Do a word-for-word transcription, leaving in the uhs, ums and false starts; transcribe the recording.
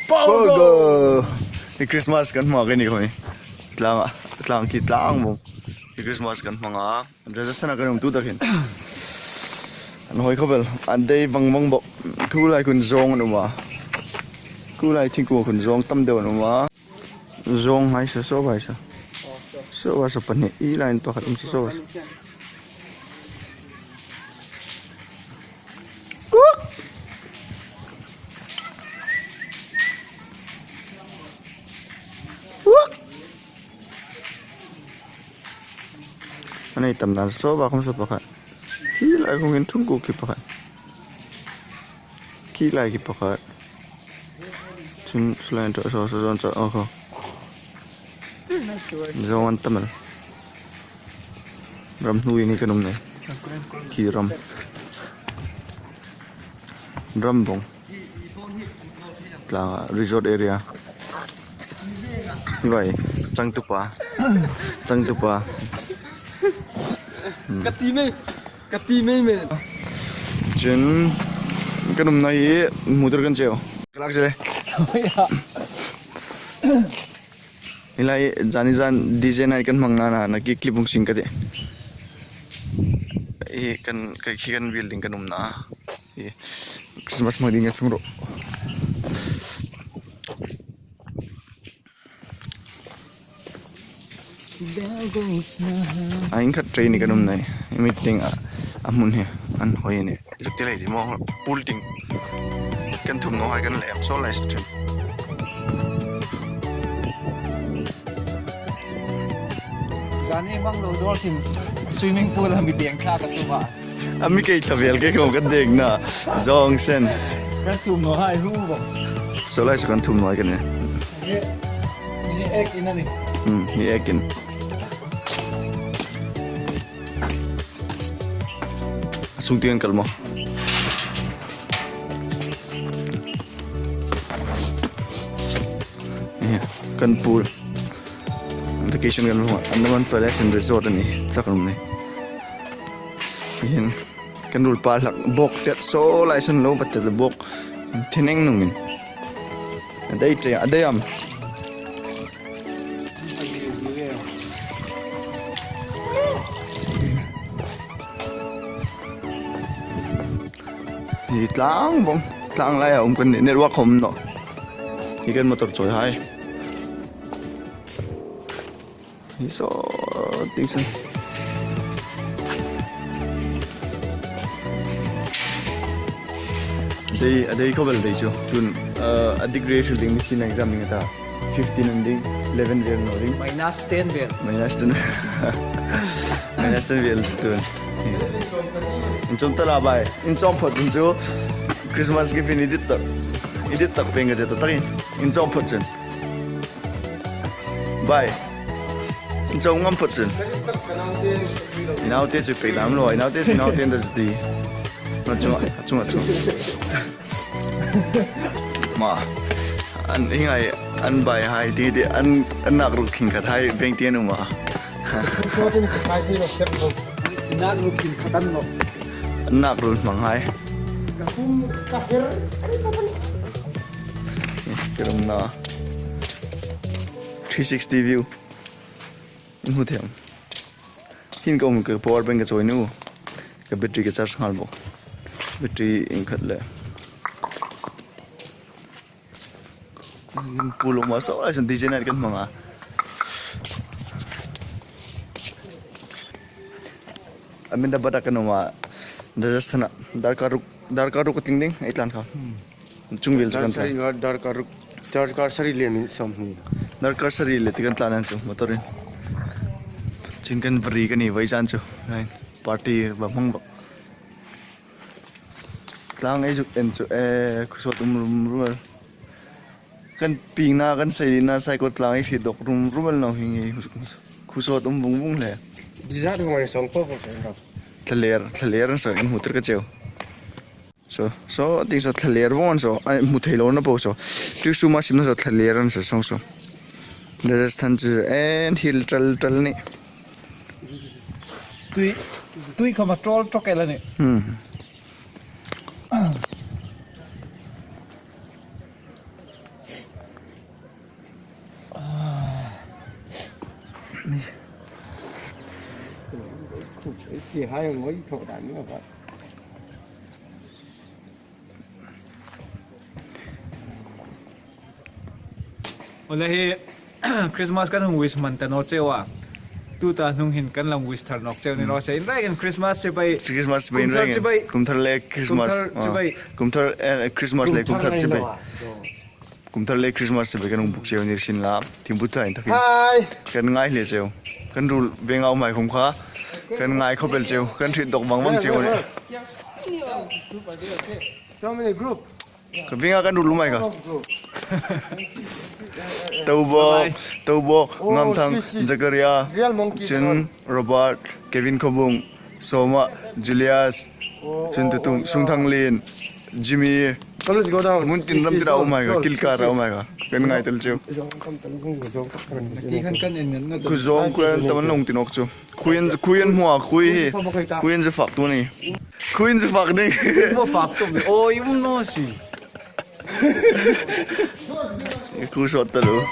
Pogo! Hi Christmas kan hmang a ni kha mi. Tlang a, tlang khi tlang vong. Hi Christmas kan hmang a. Rajasthan-a kan um tu tak hin. An hoi khawp el. An dei vang vang bawk. Khu lai khun zawng an um a. Khu lai thingkung khun zawng tam deu an um a. Zawng hai sa, saw hai sa. Saw hai sa pahni. Hi lai pakhat um sa, saw hai sa. Wuk! Wuk! An nei tam dan saw hai khawm saw pakhat. Khi lai khawm in thingkung khi pakhat. Khi lai khi pakhat. Chun slide saw saw saw saw, oho. Zawng an tam el. Ram hnuoi ni kan um nei. Khi ram. Ram vong. Tlang resort area. Hi vai, changtupa. Changtupa. Ka ti mai. Ka ti mai mai. Chun, kan umna hi motor kan cheu. Ka lak che. Hi lai, zani zan D J night kan hmang nana, na ki clip hung sing ka tih. Hi kan, ka khi kan building kan umna. Hi Christmas hmang ding a fung ro. A in khat train kan um nei. Meeting a, a hmun hi an hoi nei. Zuk ti lai di mo, pool ding. Kan thum naw hai kan lem saw lai sa chen. Zani hmang lo zawr sin swimming pool a mi deng tla ka tum a. A mi kei thla vel kei khawm ka deng na. Zawng sen. Kan thum naw hai hu bo. Saw lai sa kan thum naw hai kan ne. Ni, ni ek in a ni. Hmm, ni ek in. A sung tieng kal maw. Iya, kan pool. Vacation kan hmang, Andaman Palace and Resort a ni, tak a ni. Ihin, kan ruolpa hlak bawk tet saw lai san lo va tet bawk. Thineng nungin. A dei che, a dei am. Hi tlang vong, tlang lai a um kan ni, network khawm naw. Hi kan motor chawi hai. Hi saw ting san. Dei, a dei khawp el dei chu. Tun, uh, a degree hril ding machine exam ding a ta. Fifteen an ding, eleven vel naw ding. Minus ten vel. Minus ten. Minus ten vel chu tun. Inchawm ta la bai. Inchawm phawt chun chu Christmas gift in i dit tak. I dit tak peng ka che ta takin. Inchawm phawt chun. Bai. Inchawm ngam phawt chun. I naute chu pei dam lo, i naute chu, i naute an da chu ti. Chunga, chunga, chunga. Ma. An hi ngai, an bai hai ti ti, an, an nak ruk khin khat hai beng ti an um a. Nak ruk khin khat an lo. An nak ruk hmang hai. Ka hum, ka her. Ka ram na. Three sixty view. Hmu thei am? Hin ka um ka power bank ka chawi nu. Ka battery ka charge nghal bawk. Battery in khat le. Pool um a saw lai san D J night kan hmang a. Ahmedabad-a kan um a. Rajasthan-a. Darkar ruk, darkar ruk a tling ding, ei tlan kha. Hmm. Chung vel chu kan tlan. Darkar sari nga, darkar ruk, darkar sari le minute sawmhni. Darkar sari le ti kan tlan an chu, motor-in. Chun kan va ri ka ni, vai zan chu. Hai, party va hmang bawk. Tlang ei zuk en chu, eh, khusawt um rum rum. Kan piengna, kan seilina, Saikot tlang ei hriet dawk rum rum el naw hi nge, khusawt um vung vung le. Dizat hung ei sawng po po kan ro. Thlaler, thlaler an saw, kan hmu tir ka cheu. Saw, saw, ting saw thlaler vong an saw, ai, hmu thei lo na po saw. Tui suma simna saw thlaler an saw, sawng saw. Rajasthan chu en hil tal tal ni. Tui, tui khawma tawl tawk el a ni. Hmm. Ti hai ngoi tho dan ni ba. Ole hi Christmas kan hung wish man ta naw cheu a. Tuta hnung hin kan lam wish thar nawk cheu ni lo se. In rengin Christmas chibai. Christmas chibai in rengin. Kum thar chibai. Kum thar le Christmas. Kum thar chibai. Kum thar, eh, Christmas le kum thar chibai. Kum thar le Christmas chibai kan hung buk cheu ni sin la. Thim bu ta in takin. Hai. Kan ngai le cheu. Kan ruol ve ngau mai khum kha. Kan ngai khop el cheu. Kan hriet dawk vang vang cheu ni. So many group. Ka binga kan ruol mai ka. Tobok, Tobok, Ngamthang, Zakaria, Real Monkey chun Robert, Kevin Khobung, Soma, Julius, chun Tutung, Sungthanglien, Jimmy. Mun tin ram tin a um mai ka, kilka ra um mai ka. Kan ngai tel cheu. Ti khan kan en ngan na. Ku zong ku en taman long tin ok chu. Khuin, khuin hmua, khui hi. Khuin zu fak tu ni. Khuin zu fak ni. Mo fak tu. Oi, um no si. Ku sot ta lo.